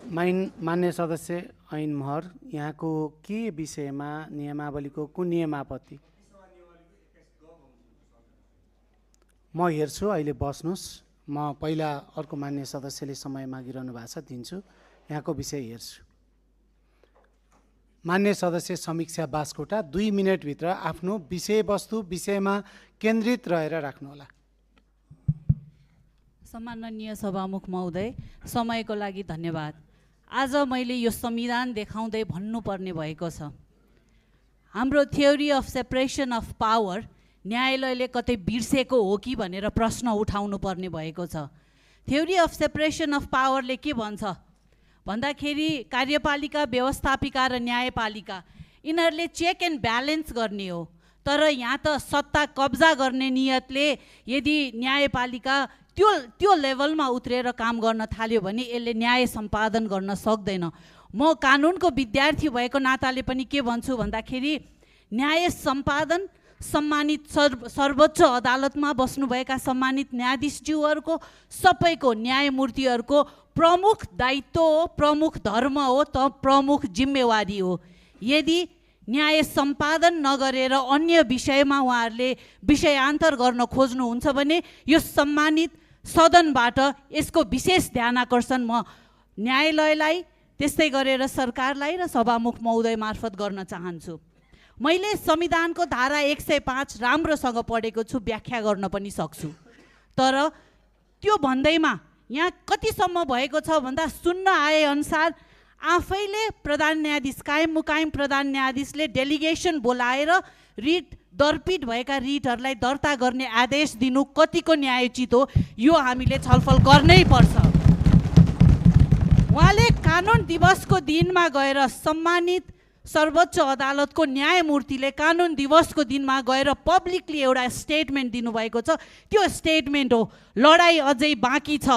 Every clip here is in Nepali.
मान्य सदस्य ऐन महर, यहाँको के विषयमा नियमावलीको कुन नियमापत्ति? म हेर्छु, अहिले बस्नुहोस्। म पहिला अर्को मान्य सदस्यले समय मागिरहनु भएको छ, दिन्छु। यहाँको विषय हेर्छु। मान्य सदस्य समीक्षा बास्कोटा, 2 मिनटभित्र आफ्नो विषयवस्तु विषयमा केन्द्रित रहेर राख्नुहोला। सम्माननीय सभामुख महोदय, समयको लागि धन्यवाद। आज मैले यो संविधान देखाउँदै भन्नुपर्ने भएको छ। हाम्रो theory of separation of power न्यायालयले कतै बिर्सेको हो कि भनेर प्रश्न उठाउनु पर्ने भएको छ। थ्योरी अफ सेपरेसन अफ पावरले के भन्छ भन्दाखेरि कार्यपालिका, व्यवस्थापिका र न्यायपालिका यिनीहरूले चेक एन्ड ब्यालेन्स गर्ने हो। तर यहाँ त सत्ता कब्जा गर्ने नियतले यदि न्यायपालिका त्यो लेभलमा उत्रेर काम गर्न थाल्यो भने यसले न्याय सम्पादन गर्न सक्दैन। म कानुनको विद्यार्थी भएको नाताले पनि के भन्छु भन्दाखेरि न्याय सम्पादन सम्मानित सर्वोच्च अदालतमा बस्नुभएका सम्मानित न्यायाधीशज्यूहरूको सबैको न्यायमूर्तिहरूको प्रमुख दायित्व हो, प्रमुख धर्म हो, त प्रमुख जिम्मेवारी हो। यदि न्याय सम्पादन नगरेर अन्य विषयमा उहाँहरूले विषयान्तर गर्न खोज्नुहुन्छ भने यो सम्मानित सदनबाट यसको विशेष ध्यान आकर्षण म न्यायालयलाई, त्यस्तै गरेर सरकारलाई र सभामुख महोदय मार्फत गर्न चाहन्छु। मैले संविधानको धारा 105 राम्रोसँग पढेको छु, व्याख्या गर्न पनि सक्छु। तर त्यो भन्दैमा यहाँ कतिसम्म भएको छ भन्दा सुन्न आए अनुसार आफैले प्रधान न्यायाधीश, कायम मुकायम प्रधान न्यायाधीशले डेलिगेसन बोलाएर रिट दर्पित भएका रिटहरूलाई दर्ता गर्ने आदेश दिनु कतिको न्यायोचित हो, यो हामीले छलफल गर्नै पर्छ। उहाँले कानुन दिवसको दिनमा गएर सम्मानित सर्वोच्च अदालतको न्यायमूर्तिले कानुन दिवसको दिनमा गएर पब्लिकली एउटा स्टेटमेन्ट दिनुभएको छ। त्यो स्टेटमेन्ट हो लडाई अझै बाँकी छ।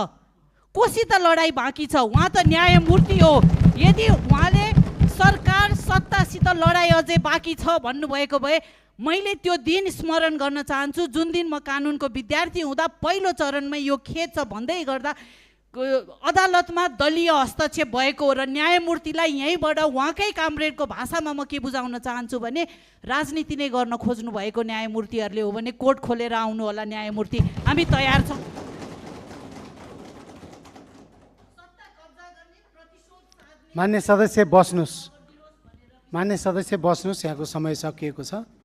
कोसित लडाई बाँकी छ? उहाँ त न्यायमूर्ति हो। यदि उहाँले सरकार सत्तासित लडाई अझै बाँकी छ भन्नुभएको भए मैले त्यो दिन स्मरण गर्न चाहन्छु जुन दिन म कानुनको विद्यार्थी हुँदा पहिलो चरणमै यो खेद छ भन्दै गर्दा अदालतमा दलीय हस्तक्षेप भएको हो। र न्यायमूर्तिलाई यहीँबाट उहाँकै कामरेडको भाषामा म के बुझाउन चाहन्छु भने राजनीति नै गर्न खोज्नु भएको न्यायमूर्तिहरूले हो भने कोर्ट खोलेर आउनु होला न्यायमूर्ति, हामी तयार छौँ। मान्य सदस्य बस्नुहोस्। मान्य सदस्य बस्नुहोस्, यहाँको समय सकिएको छ।